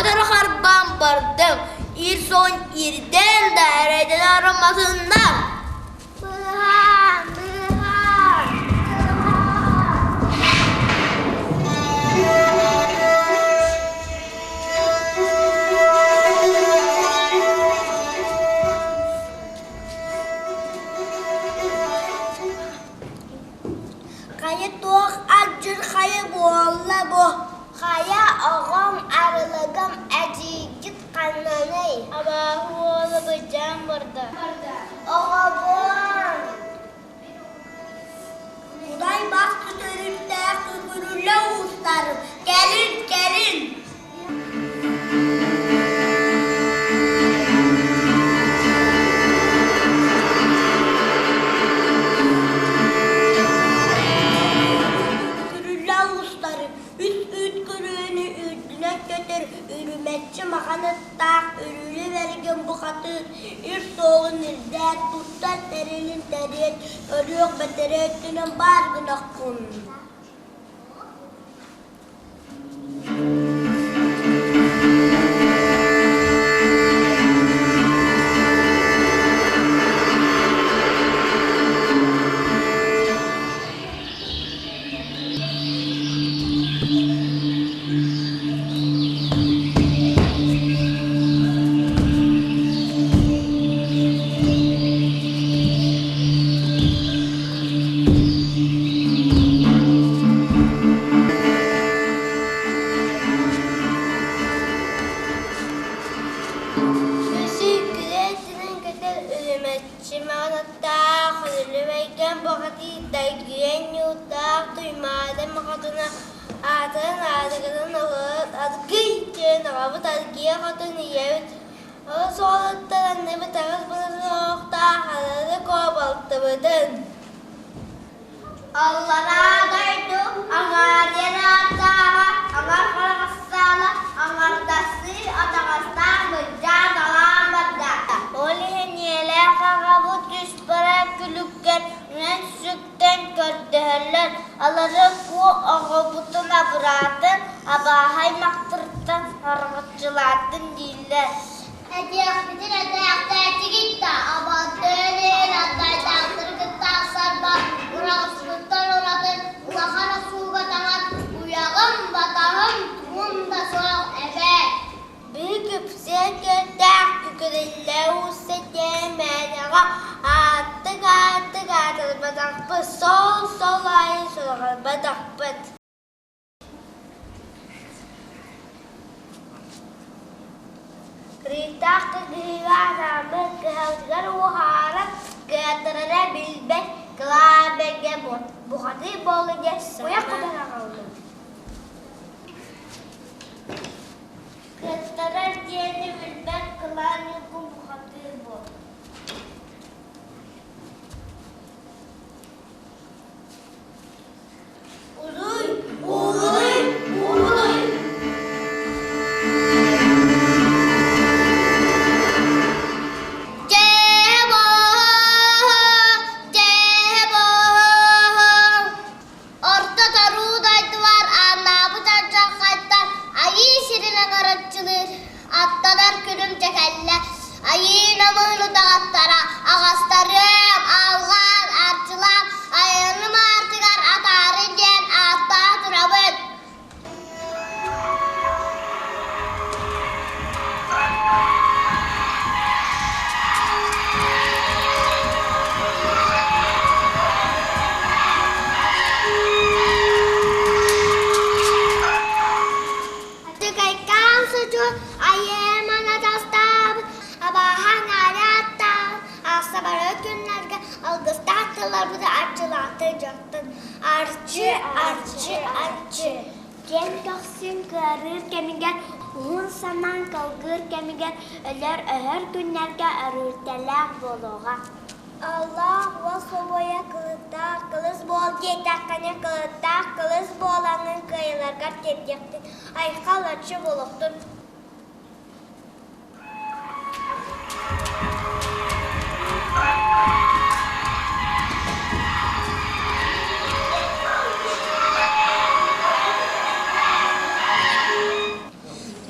Утары харбаан бардым, ир суон ирдээн да эрэйдэнэ арамматыннар. Быһаан, быһаан, Хайа туох алдьархайа буолла бу? Хайа оҕом арылыгым эдьиийгит ханнаный? Абааһы уола быдьаан барда. Оҕобуом! Кудай бас күтүрүттээх күкүрүлэ уустарым, кэлин, кэлин! Күрүлэ уустарым, үс үүт күрүөнү үрдүнэн көтөр үрүмэччи махан ыттаах үрүлү бэргэн бухатыыр ир суолун ирдээт, туттар тэрилин тэрийэн, көрүөх бэтэрээ өттүнэн баар гынаххын. Үсүкүлээтинэн көтөр үрүмэччи маҕанаттаах, үлүмэйгэн бухатыыр дайгыйан ньуурдаах Туймаада Махатына аатын аатыгынан олорон аргый диэн аҕабыт аргыйа хотун ийэбит ол суолуттан анныбыт аҕыс былыргы оһохтоох алары куобалтыбытын Аллараа дойду аҥаарыйар ааттааҕа, аҥар хараҕастаала, аҥардастыы атаҕастаах быдьаан алаан барда. Ол иһин ийэлээх аҕабыт үс барар күлүккэр үнэн-сүктэн көрдөһөллөр, алары куо оҕобутун абыраатын, абааһы аймахтарыттан араҥаччылаатын дииллэр. Этиэхпитин этээхтээччигит да, абаттыан иһин ардайдаахтары кытта ахсарбат, ураҕаспыттан ураты улахан охсууга таҥан уйаҕым, батаһым тугум да суох эбээт. Биһи күпсүөн көрдөөх күкүрүллэ ууса диэн мээнэҕэ ааттык-ааттык аатырбатахпыт, сол-сол аайы сураҕырбатахпыт. Кырыктаах кыргыһыыга анааммыт кыһалҕатыгар уһааран кыаттарара билбэт кылаабайга бухатыыр буолла диэн уйах кутан аҕаллым. Кыаттарар диэни билбэт кылаан ньургун бухатыыр буолла. Уруй! Уруй! Уруй! Орто таруу дойдулар ааннаабыт алдьархайтан айыы сирин аҥараччылыыр аттанар күнүм дьэ кэллэ. Айыы намыһын утаҕаттара аҕастарыам, алҕаан, арчылаан, айаным аартыгар атаарын диэн ааттаан турабын. Атыкайкаан сучу айыаман атастаабыт, абааһаҥ арааттаан, ахсабары күннэргэ алгыстаах тылларбыты арчылаахтыы дьахтын. Арчы, арчы, арчы. Киэн көхсүн кыарыыр кэмигэр, уһун санаан кылгыыр кэмигэр өлөр-өһөр күннэргэ өрүртэлээх буолуоҕа. Аллаах уос собойа кылыттаах кылыс буол диэтэххинэ кылыттаах кылыс буолаҥҥын кыайыларгар тиэрдиэхтин, айхал арчы буолуохтун.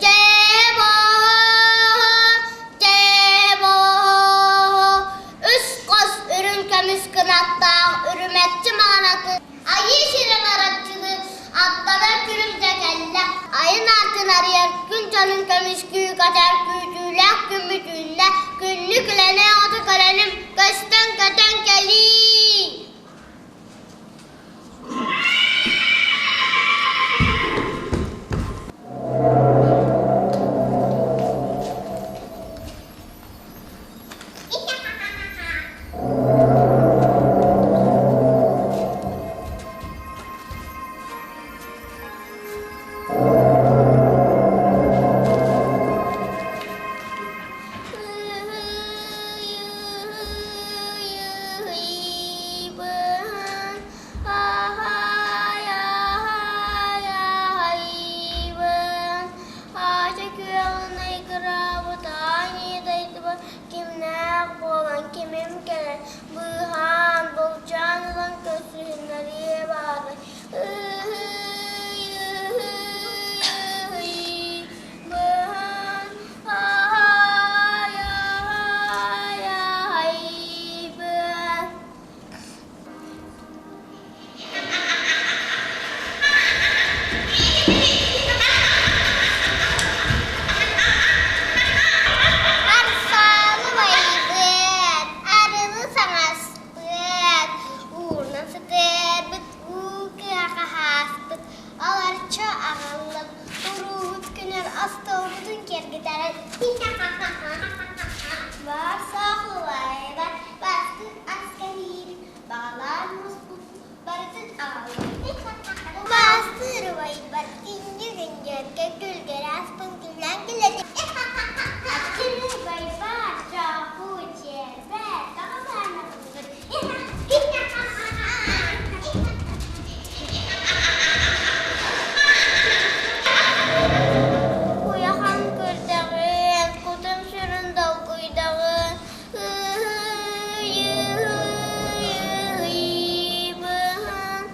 Дьэ Унаарыйар күн дьонун көмүскүү көтөр күүтүүлээх күммүт үүннэ, күннүк үлэлээх оту көрөнүм, көстөн көтөн кэлиий! Кимнээх буолан кимим кэлэн быыһаан, былдьаан ылан көрсүһүннэриэ баарай. Арсаалы байбыт, арылы саҥаспыт, уурунан сытыарбыт, уу кыаха ааспыт, аларча аҕаллым, уруубут күнүн остуолбутун киэргэтэрин Барсах убайбар бастыҥ ас кэһиир, баҕалаан муспут барытын аҕаллым. Маастыр убайбар күндү күндүөргө күлгэр аспын күллээн күллэтим. Атын убайбар чооху чиэрбэ тоҕо баанабыппыт. Куйахан көрдөҕүн, кутум-сүрүн долгуйдаҕын, ыһый-ыһый-ыһыйбыһын,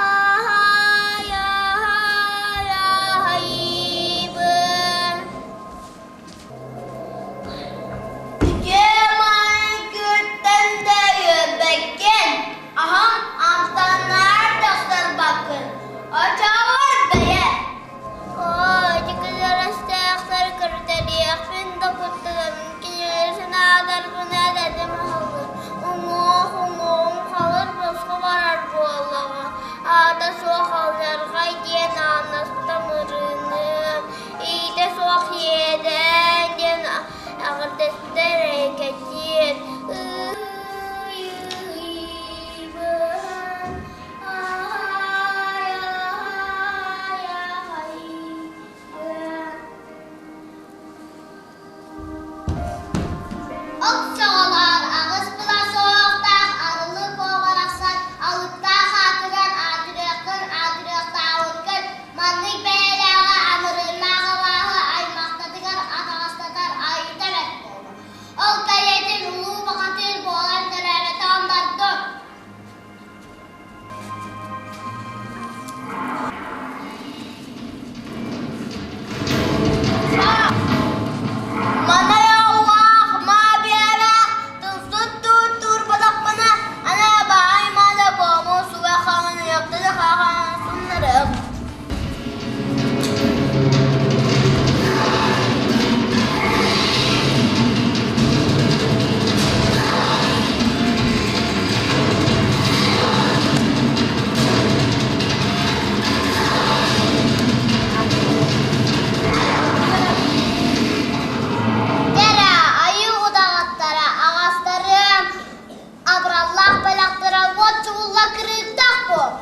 аһай-аһай-аһайбын. Үтүө-мааны күртэн да үөрбэккин, аһаҥ амтаннаар тахсарбаккын, оччоҕор бэйэ. Оо, ити кыдьарастаахтар көрүтэлиэхпин да куттанабын, кинилэри санаатарбына этим аһыллар, уҥуох уҥуоҕум халыр босхо барар буоллаҕа, аата суох алдьархай диэн ааннастам ырыыныам, иитэ суох иэдээн диэн эҕэрдэстэр эйкэтиэн, ыый-ыый-быһан Охсоҕолоор аҕыс быласоохтоох арылы куобарахсан алыптаах аатырар аатырыаххын аатырыахтаабыккын маннык бэйэлээҕи амырыыннаах абааһы аймахтатыгар атаҕастатар айыыта бэрт буолуо. Ол кэриэтин улуу бухатыыр буолан төрөөбөтөҕүм бардым. Манай оҕолоох маа биэрэх тылсыт туурбатахпына аны баай мала буомун суга хаҥын уйахтаны хахан суннарым. Дэрэ, айыы удаҕаттара, аҕастарым, абыраллаах бэлэхтэрэ уот чуулла кырыыктаах буол.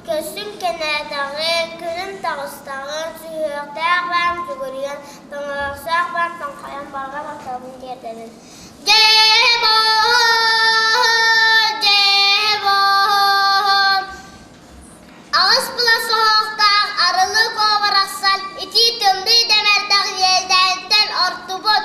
Көссүм кэнээтэҕин, күнүм таҕыстаҕын, сүһүөхтээх баам сүгүрүйэн, тоҥоохсоох баам тоҥхойон барҕа махталбын тиэрдэбин. Аҕыс була соһуохтаах арылы куобарахсан итии тымныы дэмэрдэх иэлдээниттэн ортубут.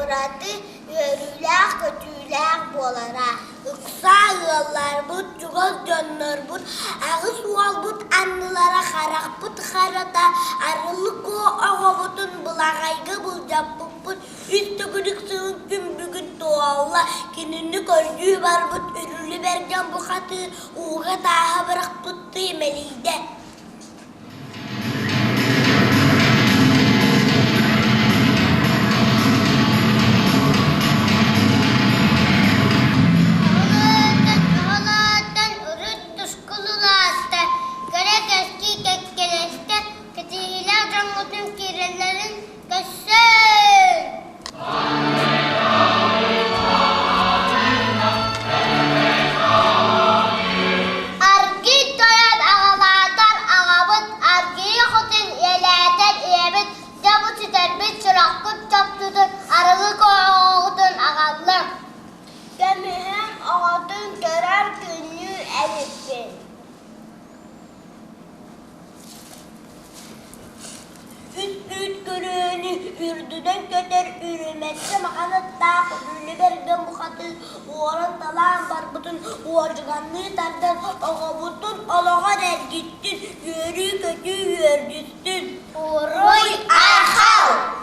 ураты үөрүүлээх-көтүүлээх буолара. Ыксаа ыалларбыт, чугас дьоннорбут, аҕыс уолбут аннылара харахпыт харата арылы куо оҕобутун былаҕайга былдьаппыппыт үс төгүрүк сылын күн бүгүн туолла, кинини көрдүү барбыт Үрүлү Бэргэн бухатыыр ууга тааһа бырахпыттыы мэлийдэ. Оҕолоруттан урут тускул улаатта, кэрэ кэскил кэккэлэстэ, кэтиһиилээх дьоҥҥутун киирэллэрин көрсөн! Аргый тойон аҕалаатар аҕабыт, аргыый хотун ийэлээтэр ийэбит, дьэ бу сүтэрбит сурахпыт чопчутун арылы оҕоҕутун аҕаллым. Көмүһүм оҕотун көрөр күннүү эбиппин. Үс үүт көрүөнү үрдүнэн көтөр үрүмэччи маҥан аттаах Үрүлү Бэргэн бухатыыр уоран-талаан барбытын уодьуганныы тардан оҕобутун олоҕор эргиттин, үөрүү-көтүү үөрдүстүн. Уруй-айхал!